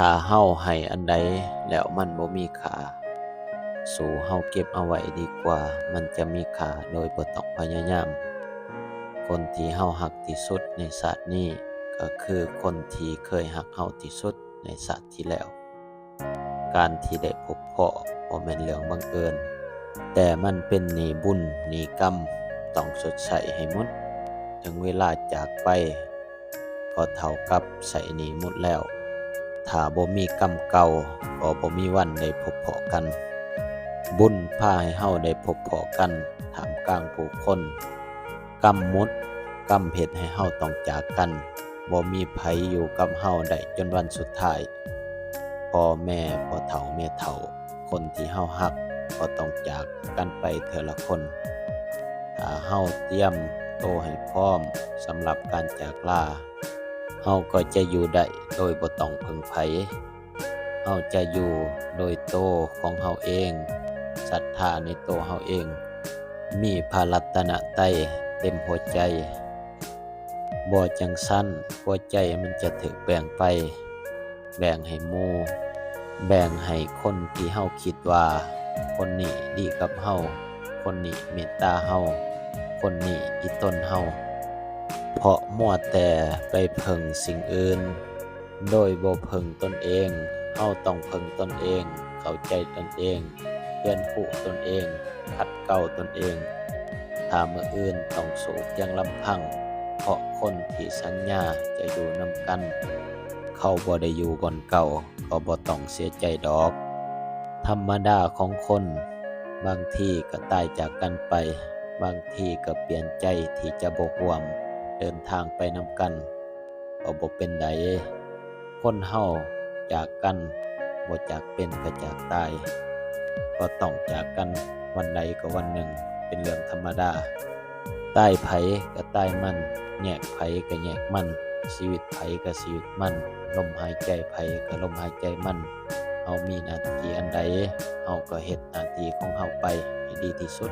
ຖ້າເຮົາໃຫ້ອັນໃດແລ້ວມັນບໍ່ມີຄ່າ, ສູ້ເຮົາເກັບເອົາໄວ້ດີກວ່າ, ມັນຈະມີຄ່າໂດຍບໍ່ຕ້ອງພະຍາຍາມ. ຄົນທີ່ເຮົາຮັກທີ່ສຸດໃນຊາດນີ້ ກໍຄືຄົນທີ່ເຄີຍຮັກເຮົາທີ່ສຸດໃນຊາດທີ່ແລ້ວ. ການທີ່ໄດ້ພົບພໍ້ບໍ່ແມ່ນເລື່ອງບັງເອີນ, ແຕ່ມັນເປັນໜີ້ບຸນໜີ້ກຳ ຕ້ອງຊົດໃຊ້ໃຫ້ໝົດ. ເຖິງເວລາຈາກໄປ ກໍເທົ່າກັບໃຊ້ໜີ້ໝົດແລ້ວ. ຖ້າບໍ່ມີກຳເກົ່າ ກໍບໍ່ມີວັນໄດ້ພົບພໍ້ກັນ. ບຸນພາໃຫ້ເຮົາໄດ້ພົບພໍ້ກັນທ່າມກາງຜູ້ຄົນ. ກຳໝົດ, ກຳເຮັດໃຫ້ເຮົາຕ້ອງຈາກກັນ. ບໍ່ມີໃຜຢູ່ກັບເຮົາໄດ້ຈົນວັນສຸດທ້າຍ. ພໍ່ແມ່, ພໍ່ເຖົ້າ, ແມ່ເຖົ້າ, ຄົນທີ່ເຮົາຮັກກໍຕ້ອງຈາກກັນໄປເທື່ອລະຄົນ. ຖ້າເຮົາຕຽມໂຕໃຫ້ພ້ອມສຳລັບການຈາກລາ, ເຮົາກໍຈະຢູ່ໄດ້ໂດຍບໍ່ຕ້ອງເພິ່ງໃຜ. ເຮົາຈະຢູ່ໂດຍໂຕຂອງເຮົາເອງ, ສັດທາໃນໂຕເຮົາເອງ, ມີພະລັດຕະນະໄຕເຕັມຫົວໃຈ. ບໍ່ຈັ່ງຊັ້ນ, ຫົວໃຈມັນຈະຖືກແບ່ງໄປ, ແບ່ງໃຫ້ໝູ່, ແບ່ງໃຫ້ຄົນທີ່ເຮົາຄິດວ່າ ຄົນນີ້ດີກັບເຮົາ, ຄົນນີ້ເມດຕາເຮົາ, ຄົນນີ້ອີ່ຕົນເຮົາ. ເພາະມົວແຕ່ໄປເພິ່ງສິ່ງອື່ນ ໂດຍບໍ່ເພິ່ງຕົນເອງ. ເຮົາຕ້ອງເພິ່ງຕົນເອງ, ເຂົ້າໃຈຕົນເອງ, ຮຽນຮູ້ຕົນເອງ, ຂັດເກົາຕົນເອງ. ຖ້າມື້ອື່ນຕ້ອງສູ້ພຽງລຳພັງ ເພາະຄົນທີ່ສັນຍາຈະຢູ່ນຳກັນ ເຂົາບໍ່ໄດ້ຢູ່ບ່ອນເກົ່າ ກໍບໍ່ຕ້ອງເສຍໃຈດອກ. ທຳມະດາຂອງຄົນ ບາງທີກໍຕາຍຈາກກັນໄປ, ບາງທີກໍປ່ຽນໃຈທີ່ຈະບໍ່ຮ່ວມເດີນທາງໄປນຳກັນ. ກໍບໍ່ເປັນໃດ. ຄົນເຮົາຈາກກັນ ບໍ່ຈາກເປັນກໍຈາກຕາຍ, ກໍຕ້ອງຈາກກັນວັນໃດກໍວັນໜຶ່ງ, ເປັນເລື່ອງທຳມະດາ. ຕາຍໃຜກໍຕາຍມັນ, ແຍກໃຜກໍແຍກມັນ, ຊີວິດໃຜກໍຊີວິດມັນ, ລົມຫາຍໃຈໃຜກໍລົມຫາຍໃຈມັນ. ເຮົາມີໜ້າທີ່ອັນໃດ, ເຮົາກໍເຮັດໜ້າທີ່ຂອງເຮົາໄປໃຫ້ດີທີ່ສຸດ.